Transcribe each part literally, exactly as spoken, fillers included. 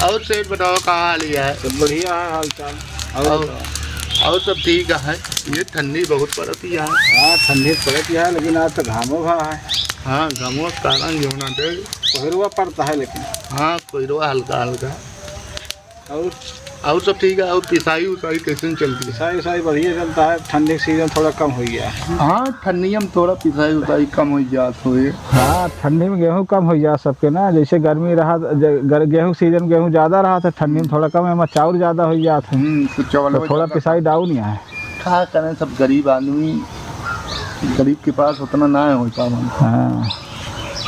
और सेठ बताओ, का हाल है? सब बढ़िया है हाल चाल। और और, बताओ। और सब ठीक है। ये ठंडी बहुत पड़त है। हाँ, ठंडी पड़त है, लेकिन आज तो घामो भा है। हाँ, घामो के कारण जो ना दे। कोहरवा पड़ता है लेकिन। हाँ, कोहरवा हल्का हल्का। और? और सब ठीक है। और पिसाई उसाई कैसे चलती है? पिसाई उसाई बढ़िया चलता है, ठंडी के सीजन थोड़ा कम हो गया है। हाँ, ठंडी में थोड़ा पिसाई उसाई कम हो जात होए। हाँ, ठंडी में गेहूँ कम हो जात सबके ना, जैसे गर्मी रहा, ज-, गर-, गेहूँ के सीजन में गेहूँ ज्यादा रहा था, ठंडी में थोड़ा कम है, एमा चाउर ज्यादा हो जात है, हम्म, तो चावल तो में थोड़ा ज्यादा पिसाई डाउन ही है। का करें, सब गरीब आदमी, गरीब के पास उतना ना हो पावन। हाँ।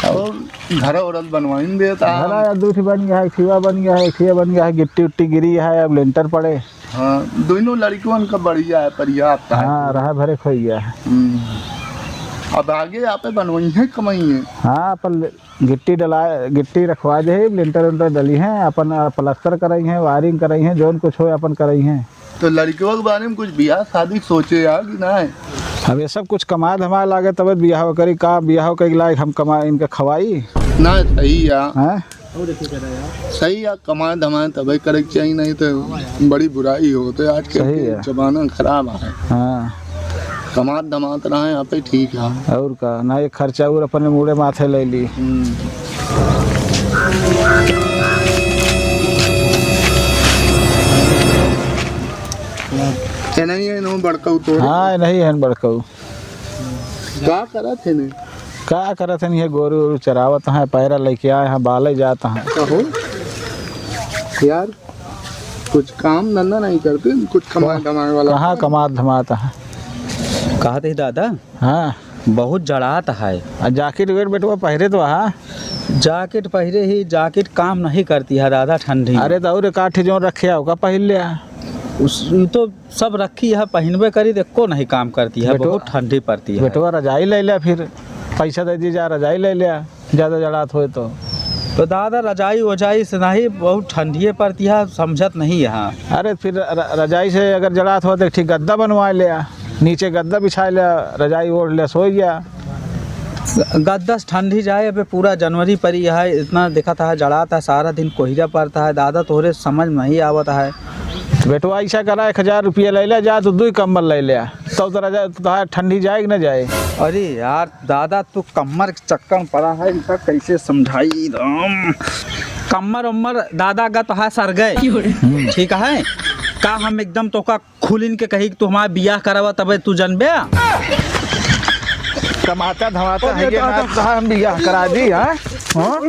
और घर और बनवाइन देता है। घर यार, दो ठे बन गया है, एक ठिया बन गया है, एक ठिया बन गया है, गिट्टी उट्टी गिरी है, अब लेंटर पड़े। हाँ, दोनों लड़कियों का बढ़िया है, पर्याप्त है। हाँ, रहा भरे खोई गया है। हम्म। अब आगे आपे बनवाई है, कमाई है। हाँ, अपन ले-, गिट्टी डला, गिट्टी रखवा दे, लेंटर उंटर डली है, अपन, आ, प्लास्टर कराई है, वायरिंग कराई है, जौन कुछ हो अपन कराई है। तो लड़कियों के बारे में कुछ बियाह शादी सोचे या कि ना? अब ये सब कुछ कमा धमा लागे तब बियाह करी, का बियाह के लायक हम कमा इनका खवाई? ना, सही या। हैं? सही या, कमा धमा तबे करे के चाहिए, नहीं तो बड़ी बुराई हो। तो आज के सही है। जमाना खराब है। हाँ। कमात धमात रहे, यहाँ पे ठीक है। और का, ना ये खर्चा और अपने मूड़े माथे ले ली। हम्म। ये नहीं है, नो बड़काऊ तोरे। हाँ, ये नहीं है बड़काऊ। का करत है ने? का करत है, ये गोरू ओरू चरावत हैं, पैरा लेके आए हैं, बाले जात हैं। कहो यार, कुछ काम धंधा नहीं करते, कुछ कमा कहाँ धमाए वाला कहाँ काम? कमात धमात है? कहत ही दादा, हाँ। बहुत जड़ात है। आ, जैकेट वेकेट बेटवा पहिरे तो हा। जैकेट पहिरे ही, जैकेट काम नहीं करती है दादा ठंडी में। अरे तो और एक आठ जौन रखे है, ओका पहिर ले आ। उस, उ तो सब रखी है, पहिनबे करी, तो एको नहीं काम करती है, बेटवा, बहुत ठंडी पड़ती है। बेटवा रजाई ले ले फिर, पैसा दे दी जा, रजाई ले ले। ज्यादा जड़ात होए तो। तो दादा, रजाई वजाई से नहीं, बहुत ठंडिये पड़ती है, समझत नहीं है। अरे फिर र-, रजाई से अगर जड़ात हो तो एक ठे गद्दा बनवा ले आ, नीचे गद्दा बिछा ले, रजाई ओढ़ ले, सोई जा। गद्दा से ठंडी जाए, अबे पूरा जनवरी परी है, इतना दिखत है, जड़ात है, सारा दिन कोहरा पड़ता है। दादा, तोहरे समझ में नहीं आवत है। बेटवा, ऐसा करा, एक हजार रुपया ले ले जा, तू दुई कम्बल ले ले आ, तब तो रजा, तो ठंडी जाए कि ना जाए? अरे यार, दादा, तू कम्मर के चक्कर में पड़ा है, इनका कैसे समझाई राम? कम्मर उम्मर दादा गत है सर गए। ठीक है, का हम एकदम तोका खुलिन के कही कि तू हमारा बियाह करावा तबे तू जनबे? कमाता धमाता है ये ना, तो हम बियाह करा दी, हाँ? हाँ?